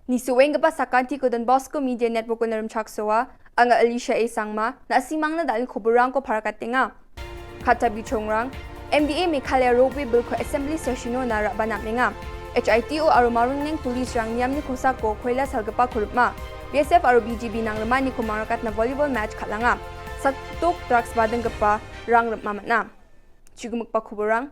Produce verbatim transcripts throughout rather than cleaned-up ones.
Ni su·enggipa sakantiko Don Bosco Media Network-ona rimchaksoa, anga Alicia A Sangma, na·simangna dal·ni koborrangko parakatenga. Katta bichongrang, M D A Meghalaya Ropeway Bill-ko Assembly Session-ona ra·bana am·enga. H I T O aro Maruneng Police-rang niamni kosako koila salgipako ripma. B S F aro B G B nangrimaniko mangrakatna volleyball match kal·anga. Satok drugs badinggipa rang ripma man·a. Chigimikba koborrang.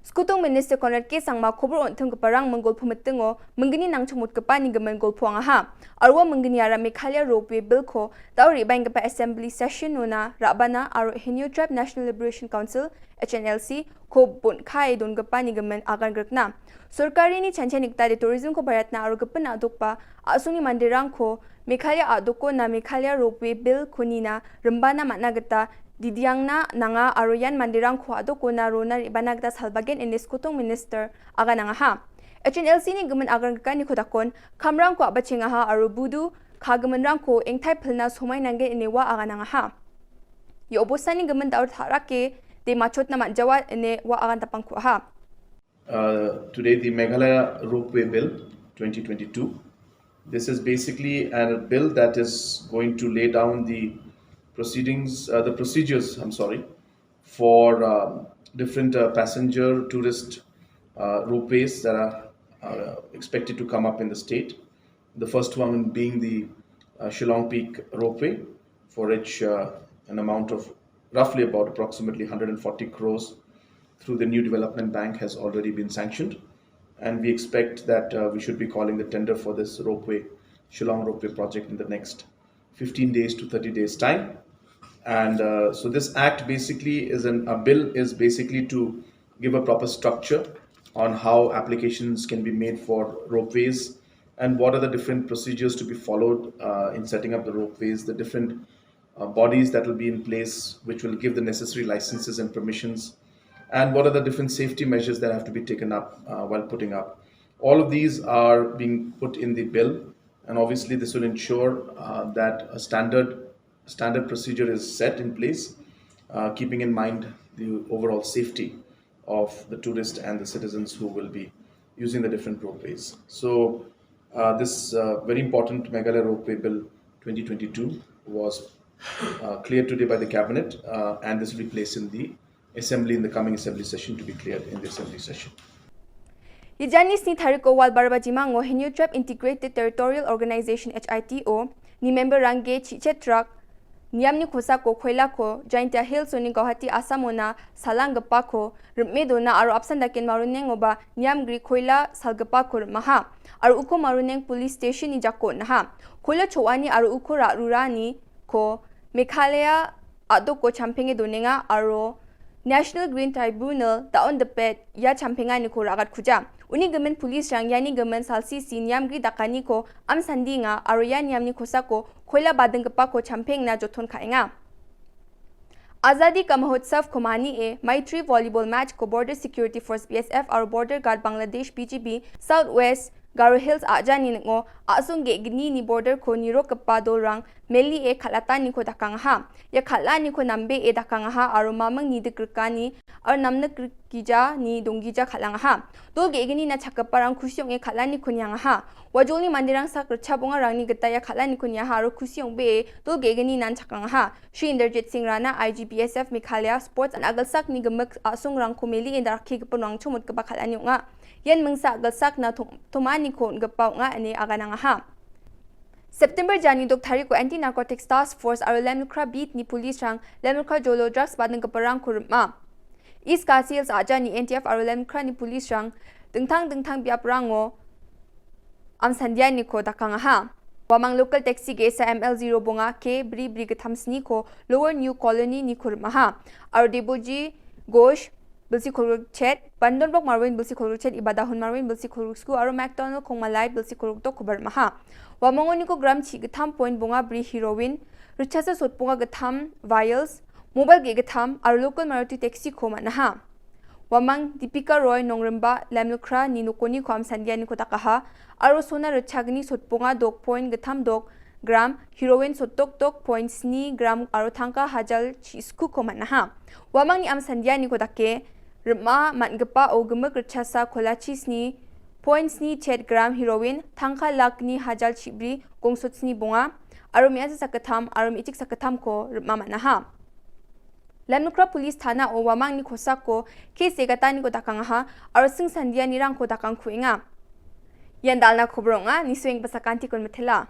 Skotong Minister Conrad K Sangma kobor on·timgiparang minggolpo mitingo minggni nangchongmotgipani gimin golpoangaha. Aro ua minggniara Meghalaya Ropeway Bill-ko da·o re·baenggipa Assembly Session-ona ra·bana aro Hynñiewtrep National Liberation Council, H N L C, ko bon·kae dongipani gimin agan grikna. Sorkarini chanchiani gitade tourism-ko baiatna aro gipin a·dokba a·songni manderangko Meghalaya a·dokona Meghalaya Ropeway Bill-ko nina rimbana man·a gita didiangna nanga aro ian manderangko a·dokona rona re·bana gita salbagen ine Skotong Minister aganangaha. H N L C-ni gimin agan grikaniko dakon, kamrangko a·bachengaha aro budu kagiminrangko engtai pilna somai nanggen ine ua aganangaha. Ia obostani gimin da·o ta·rake de machotna man·jawa ine ua agan dapangkuaha. Uh, today, the Meghalaya Ropeway Bill twenty twenty-two. This is basically a bill that is going to lay down the proceedings, uh, the procedures, I'm sorry, for um, different uh, passenger tourist uh, ropeways that are uh, expected to come up in the state. The first one being the uh, Shillong Peak Ropeway, for which uh, an amount of roughly about approximately one hundred forty crores through the new development bank has already been sanctioned. And we expect that uh, we should be calling the tender for this ropeway, Shillong Ropeway project, in the next fifteen days to thirty days time. And uh, so this act basically is an, a bill is basically to give a proper structure on how applications can be made for ropeways and what are the different procedures to be followed uh, in setting up the ropeways, the different uh, bodies that will be in place which will give the necessary licenses and permissions, and what are the different safety measures that have to be taken up uh, while putting up. All of these are being put in the bill, and obviously this will ensure uh, that a standard standard procedure is set in place, uh, keeping in mind the overall safety of the tourists and the citizens who will be using the different ropeways. So uh, this uh, very important Meghalaya Ropeway Bill twenty twenty-two was uh, cleared today by the cabinet, uh, and this will be placed in the assembly in the coming assembly session to be cleared in the assembly session. Ijani sni tariko wal barba jimango Hynñiewtrep Integrated Territorial Organization, H I T O, ni member rangge chichetrak niamni kosako koilako Jaintia Hills-oni Guwahati Assamona salanggipako rim·e dona aro apsan daken Marunengoba niamgri koila salgipako rim·aha. Aro uko Maruneng Police Station-ni jako on·aha. Koila cho·ani aro uko ra·rurani ko Meghalaya a·doko champenge donenga aro National Green Tribunal da·on dipet ia champenganiko ra·gatkuja. Uni gimin police-rang iani gimin salsisi niamgri dakaniko amsandienga aro ia niamni kosako koila badinggipako champengna joton ka·enga. Azadi Ka Mahotsav-ko manie Maitri volleyball match-ko Border Security Force, B S F, aro Border Guard Bangladesh, B G B, South West Garo Hills a·jani ning·o a·song ge·gnini border-ko nirokgipa dolrang melie kal·ataniko dakangaha. Ia kal·aniko nambee dakangaha aro maming nidik rikani aro namnik rikgijani donggija kal·angaha. Dol ge·gnina chakgiparang kusi ong·e kal·aniko niangaha. Wajolni manderang sak ritchap ong·arangni gita ia kal·aniko niaha aro kusi ong·bee dol ge·gninan chakangaha. Shri Inderjit Singh Rana, I G B S F Meghalaya, Sports and Agilsakni gimik a·songrangko melie darakkigipa nangchomotgipa kal·ani ong·a. Ian mingsa agilsakna tom-, tomaniko on·gipa ong·a ine aganangaha. September jani dok tariko Anti-Narcotics Task Force aro Lemlukra Beat-ni police-rang Lemlukra jolo drugs badinggiparangko rim·a. East Khasi Hills a·jani N T F aro Lemlukrani police-rang dingtang dingtang biaprango amsandianiko dakangaha. Uamang local taxi ge·sa M L zero bonga K bri bri gittam sniko Lower New Colony-niko rim·aha. Aro Deboji Ghosh bilsi kolgrikchet, Bandonbok Marwin bilsi kolgrikchet, Ibadahun Marwin bilsi kolgriksku aro McDonald Kongmalai bilsi kolgrikdokkoba rim·aha. Uamangoniko gram chi gittam point bonga bri heroin, ritchasa sotbonga gittam vials, mobile ge·gittam aro local Maruti taxi-ko man·aha. Uamang Dipika Roy nongrimba Lemlukra ni nokoniko amsandianiko dakaha aro sona ritchagni sotbonga dok point gittam dok gram, heroin sotdok dok point sni gram aro tangka hajal chi·skuko man·aha. Uamangni amsandianiko dake rim·a man·gipao gimik ritchasa kolachi sni point sni chet gram heroin, tangka lak ni hajal chibri gongsot sni bonga, aro me·asa sakgittam aro me·chik sakgittamko rim·a man·aha. Lamnukra Police Thanao uamangni kosako case egataniko dakangaha aro sing sandianirangko dakangkuenga. Ian dalna kobrongna, nisoenggipa sakantikon mitela.